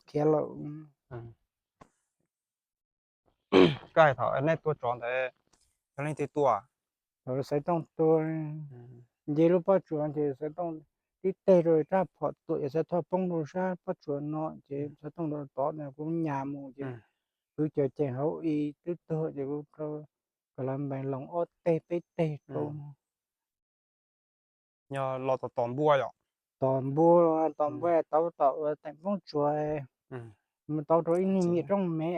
khiav lawm. Koj hais thaum nej tua tsov ntawd, yog leej twg tua? Thaum Xaiv Tooj tua, nce lub pob tsuas ces Xaiv Tooj tib teg rau rab phom tuam, yog Xaiv Thoj poob rau sab pob tsuas no ces Xaiv Tooj rau tod no kuv nyas mus ces kuv cov cees hauv i twb tuag ces kuv rau Kos Las Npees loos ob teg peb teg rau. Yog los tom tom npua yom? Tom npua, tom npua tau tom uas teem poob tsuas, mus tau rau ib niag me rooj me,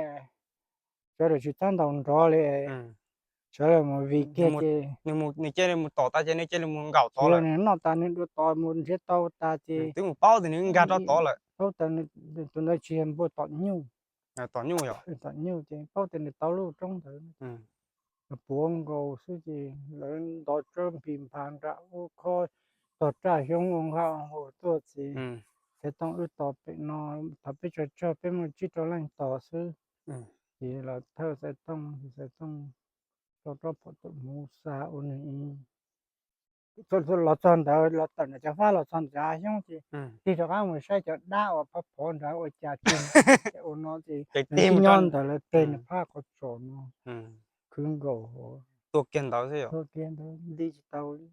sawv daws tsis txhob ntaus nrov li, sawv daws mus vij kiag ces nws cia li mus tom tas ces nws cia li mus nkaum tod lawm, nws noj tas nws dua tod mus nrhiav tau tas ces twb mus paub tias nws nkag rau tod lawm, paub tas tus ntawd tsis yog npua tom nyuj, tom nyuj ces paub tias nws tau lub roob ntawd. Puav nkaus xwb ces lawv nto tsawb npis nphas nram ub khob tog raj xyoob ua nqaj ua nqus tuaj ces Xaiv Tooj wb tos pem no, thaum peb tsaug tsaug peb muaj tsib rau leej tos xwb. Ces los thawj Xaiv Tooj, Xaiv Tooj rau rab phom tuam mus xa ua nws los txog ntawd, los tawm ntawm cov fab los txog ntawm cov hav xyoob ces tig rov qab mus saib cov dab uas phov phov nrad ua cas tig ua no ces nws tib nyob ntawd lawv teg nws phab qhov tsos no, khwv nkaus, tua kiag ntawd xwb, tua kiag ntawd nti tsis tau li.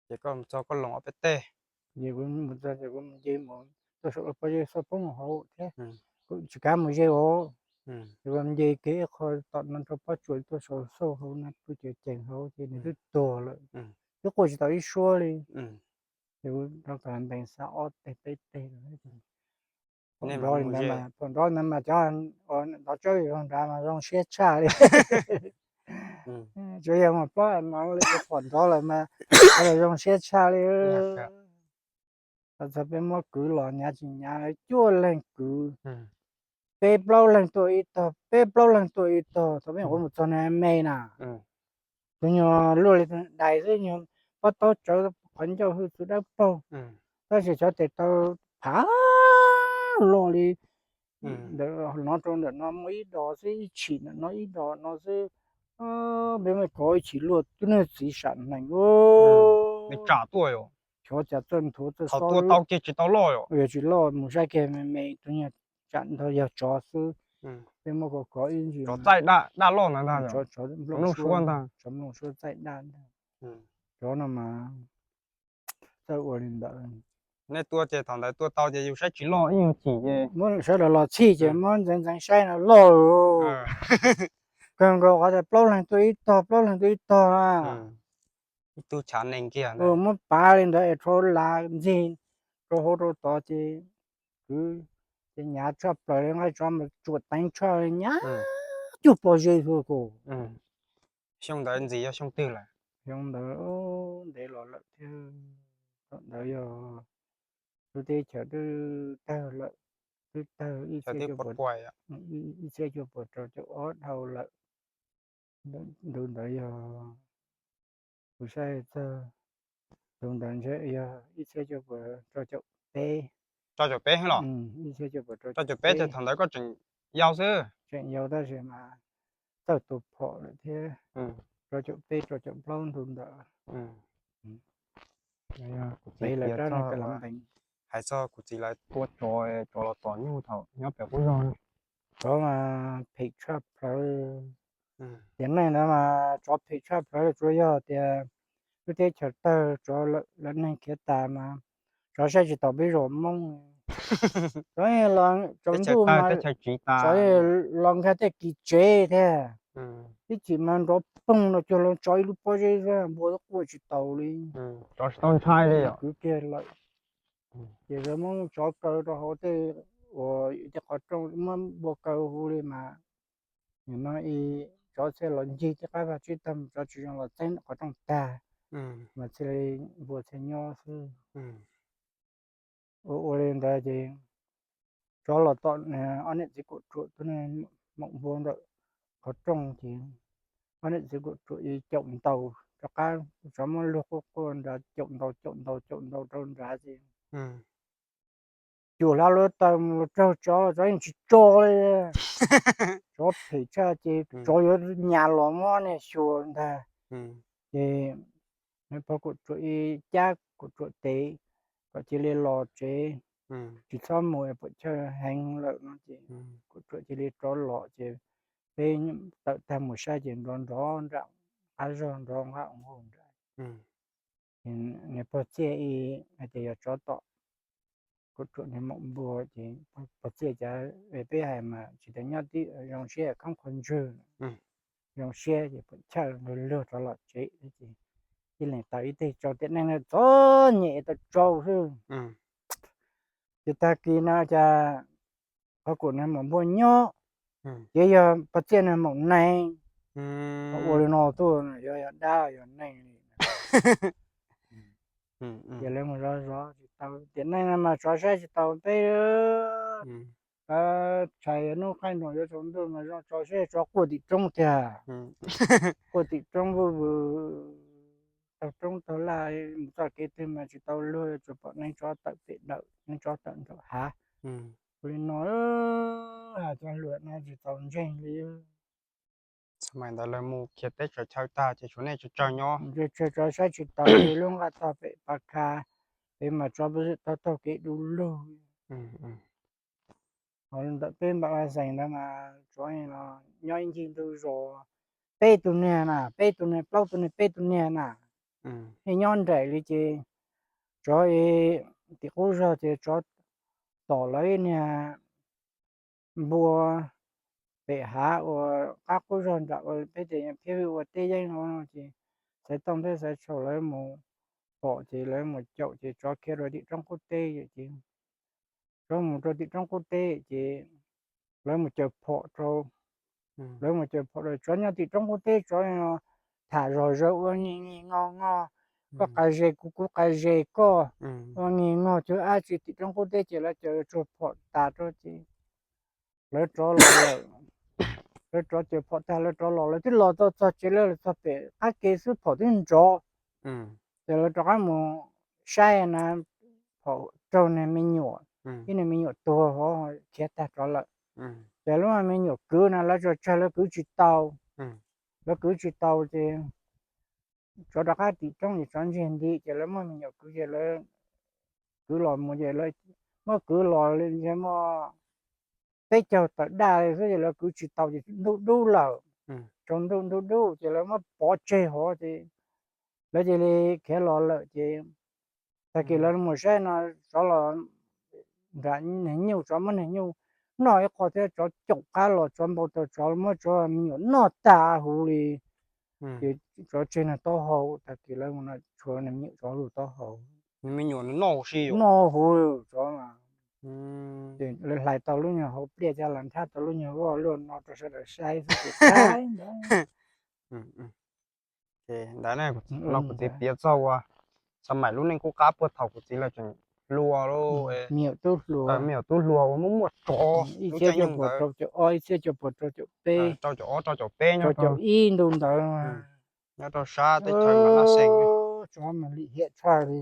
Ces koj mus txog koj loos ob peb teg. Ces kuv mus txog ces kuv mus nce mus tuaj saum lub pob zeb xauj poob hauv thiab, kuv tsis kav mus ze os. Ces kuv nce kiag ib qho tom no rau pob tsuas tuaj saum xauj hauv no, kuv cov cees hauv ces nws twb tuag lawm, twb quaj tsis tau ib suab li. Ces kuv rov qab npees xa ob teg peb teg lawm. Pom nrov li ntawd mas, pom nrov ntawd mas cov ntov tsawb zoo nrad mas zoo siab tshaj li. Tsuas yog mas plaub no li pom nrov lawm mas zoo siab tshaj li. Los txog peb muab kwv los nyav tsis nyav, cuaj leeg kwv, peb plaub leeg tuaj ib tog, peb plaub leeg tuaj ib tog, thaum peb nyuam qhuav mus txog na me na, tus nyuag luaj li dais xwb, nyuag pob taub tsawv qhov ncauj hwj txwv dawb paug, tab sis xyov tes taw phav loj li. Ntawm no rau ntawm no muaj ib dos xwb, ib chim ntawm no ib dos no xwb. Peb muab rov ib chim luaj twb niag txiv sam nees, tsam tuaj, xyov cas txawj nthuav txawj xob, tsis tau loj, yog tsis loj mus saib kiag me me, tus nyuag tsam ntawd yog tsov xwb. Peb muab kov kov ib ntsis, tsov nplooj suab ntag, tsov nplooj suab txaij daj ntag. Tsov no mas txawj ua li ntawd. Nej tua ces thaum ntawd tua tau ces yus saib tsis loj ib nyuag chim ces muab sawv daws los txhij ces muab ntxeev ntxeev saib no loj. Kawg nkaus qhov tias plaub leeg tuaj ib tog, plaub leeg tuaj ib tog na. Ib tug chav nees kiag, muab pav li ntawd es rho lav ntxig rau hauv rau tod ces kwv ces nyav tshaj plaws li, nqaij tsov mas tsuam teev tshaj li, nyav cuag pob zeb xwb. Xyoo ntawd ntxim yog xyoo twg lawm? Xyoo ntawd ntev los lawm thiab. Thaum ntawd yog lub teb chaws twb tawg lawm, twb tawg ib txhiab cuaj puas, ib txhiab cuaj puas rau caum ob dhau lawm. Ntu ntawd yog, kuv saib txog, ntu ntawd ntshe yog ib txhiab cuaj puas rau caum peb. Rau caum peb los? Ib txhiab cuaj puas rau caum peb ces thaum ntawd koj tseem yau xwb. Tseem yau tab sis mas txawj tua phom lawm thiab. Rau caum peb rau caum plaub ntu ntawd. Kuv txiv lawv rab neeg ka la ntees. Hais txog kuv txiv lawv tua tsov, tsov los tom nyuj thaum nyob pem qub zog. Tsov mas phem tshaj plaws. Tiam neej ntawd mas tsov phem tshaj plaws, tsuas yog tias lub teb chaws tawg tsov lawm, lawv neeg khiav tas mas tsov saib tsis taus peb zos Hmoob. Tsov los tsaus ntuj mas tsov los nkag tej kis tsev thiab. Ib chim mas nrov poog no cuag los tsov ib lub pob zeb xwb, npua twb quaj tsis taus li. Kwv kiag lawm. Ces lawv muab tsov kaw rau hauv tej uas tej qhov rooj, muab npua kaw huv li mas nim no tsov thiaj los ncig tej qab vaj tsib taug, tsov tsis zoo los txeeb qhov rooj tag, mas thiaj li npua thiaj nyob xwb. Ua ua li ntawd ces tsov los tom ob niam txiv kuam tsuam, tus niag maum npua ntawm qhov rooj ces ob niam txiv kuam tsuam caum ntaus rov qab, tsov muab luag quaj quaj nrad, caum ntaus caum ntaus caum ntaus rau nrad ces cuam hla lub taw mus raug tsov, tsov yeej tsis tso li. Tsov phem tshaj ces tsov yuav nyas los muab niag xyuas ntag. Ces nws pog kuam tsuam ib cab kuam tsuam tes, cia li los tsev, tsis txhob mus, puam chawj heev lawm no ces kuv ruam cia li rov los ces peb tawm tag mus saib ces nrov nrov nram qab zog nrov nqaj nqus nrad. Niag pog txiaj ib hais tias yog tsov tom, kuv ruam niag maum npua ces pog txiaj cas peb hais mas tsis tas nyob tib zoo siab khoob qhov ntswg, zoo siab ces puam chawj luag luag rov los tsev ces ib leeg tau ib teg tsau, tiam neej no txom nyem tau tsau xwb. Ces tag kis no cas qhov kuv niag maum npua nyob, ces yog pog txiaj niag maum nees, ua li no tuaj yog yog dab yog neeg li. Ces lawv mus zov zov tsis tau, tiam neej no mas tsov saib tsis tau peb. Tshais hnub qaij nroos yuav tsaus ntuj mas zoo tso seb tsov quaj tim roob tiag. Quaj tim roob vwj vwm, taug roob taug laj mus txoj kev twg mas tsis tau luag, tsuas pom neeg tsov tawm pem dawm, neeg tsov tawm nraum hav. Ua li no, hais cov hluas no tsis txaus ntseeg li. Txog mas ntawd lawv mus khiav teb tsaws chaw tag ces tshuav nej tsawg tsawg nyob. Tsawg tsawg tsov saib tsis taus li, lub nqaj tog pem Pas Khas, pem mas tsov pw taug taug kev du lug. Ho ntawm peb npam xeem ntawd mas tsov nyob ib ncig ntug zos, peb tug niag na, peb tug niag, plaub tug niag, peb tug niag na, yeej nyob nraim li ces tsov tim qub zog ces tsov tom lawv ib niag npua pem hav uas qab qub zog nram ua peb tias phiab vwj ua teb yeeb no ces xaiv tooj thiab xaiv tshau lawv mus pom ces lawv mus caum ces tsov khiav rau tim roob qub teb ces tsov mus rau tim roob qub teb ces lawv mus caws phom rau, lawv mus caws phom rau tsov nyob tim roob qub teb, tsov tham zog zawv ua nyias nyias ngo ngo, koj qas zes kuv, kuv qas zes koj, ua nyias ngo cuag dab tsi tim roob qub teb ces lawv caws tsuag phom tas rau ces lawv rov los lawm. Lawv rov caws phom tag lawv rov los, lawv twb los tau txog tsev lawv los txog pem qab ke xwb phom twb nrov. Ces lawv rov qab mus saib na, phom raug niag me nyuam, ib niag me nyuam tuag hov khiav tag rov lawm. Ces lub me nyuam kwv na lawv tso tsawg lawv kwv tsis tau, lawv kwv tsis tau ces tsov rov qab tim roob ces tsov ntsiag nti ces lawv muab me nyuam kwv ces lawv kwv los mus ces lawv muab kwv los li muaj peb caug tawm daj li xwb ces lawv kwv tsis tau ces ntuj dub lawm. Tsaus ntuj ntuj dub ces lawv muab pov tseg hov ces lawv cia li khiav los lawm ces tag kis lawv mus saib no tsov los nram niag nyuj, tsov muab niag nyuj noj ib qho thiab tsov caum qab los tsov npau taws tsov muab tsov me nyuam noj tas huv li. Ces tsov tseg niag taub hau, tag kis lawv mus no tshuav niag me nyuam tsov lub taub hau. Me nyuam noj huv li tsov mas. Ces lawv hlais tau lub nyuag hauv pliaj coj los nthab tau lub nyuag voj luaj no rau sawv daws saib xwb ces tag ntawd. Ntawd no kuv txiv piav txog ua Xab Maim lub neej qub qab puag thaum kuv txiv lawv tseem hluas, me nyuam tub hluas, me nyuam tub hluas uas muaj muaj tsov, ib txhiab cuaj puas rau caum ob, ib txhiab cuaj puas rau caum peb, rau caum ob rau caum peb, rau caum ib ntu ntawd nyob rau sab teb chaws Mas Laj Xeem, tsov mas lim hiam tshaj li.